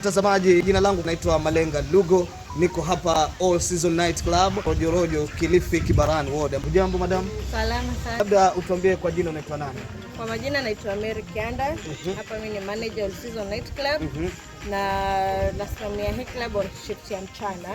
Mtazamaji, jina langu naitwa Malenga Lugo, niko hapa All Season Night Club Rojorojo, Kilifi, Kibarani Ward. Hujambo madam? Salama sana. Labda utuambie kwa jina unaitwa nani? Kwa majina naitwa Mary Kianda. Hapa mimi ni manager All Season Night Club na nasimamia hii club on shift ya mchana.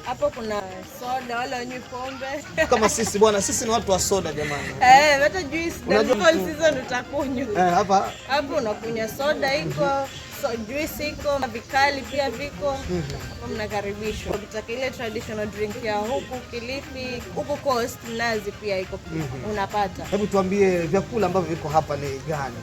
Hapo kuna soda, wale wanywi pombe. Kama sisi bwana, sisi ni watu wa soda jamani. Eh, hata juice. Unajua All Season utakunywa. Eh, hapa Hapo unakunywa soda iko, so juice iko, vikali pia viko. Hapo mnakaribishwa. Ukitaka ile traditional drink ya huku Kilifi, huku Coast, mnazi pia iko, unapata. Hebu tuambie vyakula ambavyo viko hapa ni gani?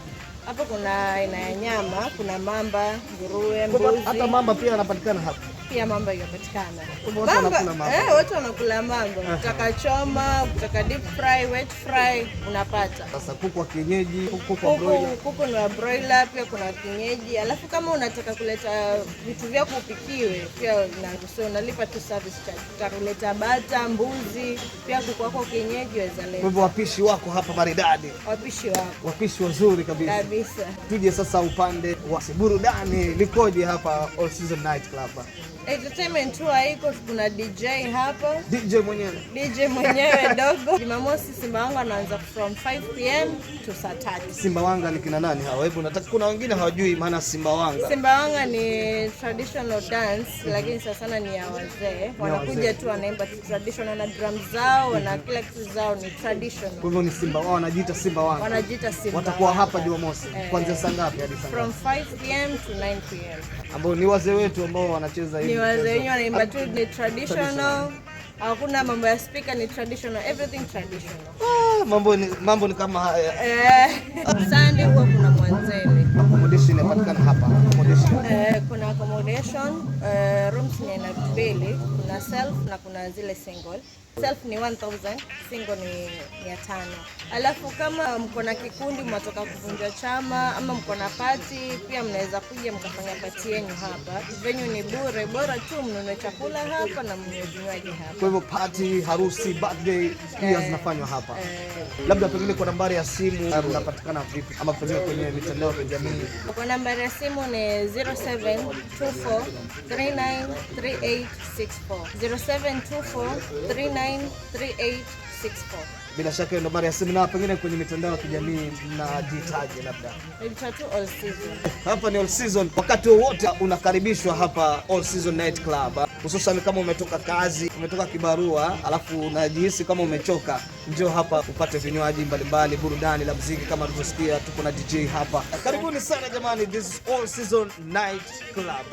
Hapo kuna aina ya nyama, kuna mamba, nguruwe, Kwa hivyo mbuzi. hata mamba pia anapatikana hapa. Pia mamba inapatikana. Kwa hivyo watu wanakula mamba. Eh, watu wanakula mamba. Ukitaka choma, ukitaka deep fry, wet fry, unapata. Sasa kuku wa kienyeji, kuku wa broiler. Kuku ni wa broiler, pia kuna kienyeji. Alafu kama unataka kuleta vitu vyako upikiwe, pia unaruhusiwa, unalipa tu service charge. Utakuleta bata, mbuzi, pia kuku wako kienyeji waweza Kwa leta. hivyo wapishi wako hapa maridadi, Wapishi wako wapishi wazuri kabisa. Kabisa. Tuje sasa upande wa burudani, likoje hapa All Season Night Club? Entertainment tu haiko, kuna DJ hapa. DJ mwenyewe. DJ mwenyewe dogo. Jumamosi Simba wangu anaanza from 5 p.m. to saa 3. Simba Wanga ni kina nani hawa? Hebu nataka, kuna wengine hawajui maana Simba Wanga. Simba wanga ni traditional dance, lakini sana sana ni ya wazee. Wanakuja Wazee. tu wanaimba tu traditional na drum zao na kila kitu zao ni traditional. Kwa hivyo ni Simba wao, wanajiita Simba Wanga. Wanajiita Simba Watakuwa Wanga. hapa Jumamosi Eh, kuanzia saa ngapi hadi saa from ngapi? 5 p.m. to 9 p.m. Ambao ni wazee wetu ambao wanacheza hivi Ni wazee mchezo. wenyewe wanaimba tu, ni traditional. Hakuna mambo ya speaker, ni traditional, everything traditional. Ah, mambo ni kama haya. Eh, Sunday huwa kuna mwanzele. Accommodation inapatikana hapa. Accommodation. Eh, kuna accommodation, rooms ni aina mbili, kuna self na kuna zile single. Self ni 1000, single ni 500. Alafu kama mko na kikundi mnatoka kuvunja chama ama mko na party pia mnaweza kuja mkafanya party yenu hapa. Venue ni bure, bora tu mnunue chakula hapa na mnywe vinywaji hapa. Kwa hivyo party, harusi, birthday pia zinafanywa hapa. Eh, Labda pengine kwa nambari ya simu mnapatikana vipi, ama pengine kwenye mitandao ya kijamii? Kwa nambari ya simu ni 0724393864. 0724393864. Bila shaka hiyo nambari ya simu, na pengine kwenye mitandao ya kijamii mnajitaje labda? Ni tu All Season. Hapa ni All Season, wakati wowote unakaribishwa hapa All Season Night Club, hususan kama umetoka kazi, umetoka kibarua, alafu unajihisi kama umechoka, njoo hapa upate vinywaji mbalimbali, burudani la muziki kama tulivyosikia, tuko na DJ hapa. Karibuni sana jamani, this is All Season Night Club.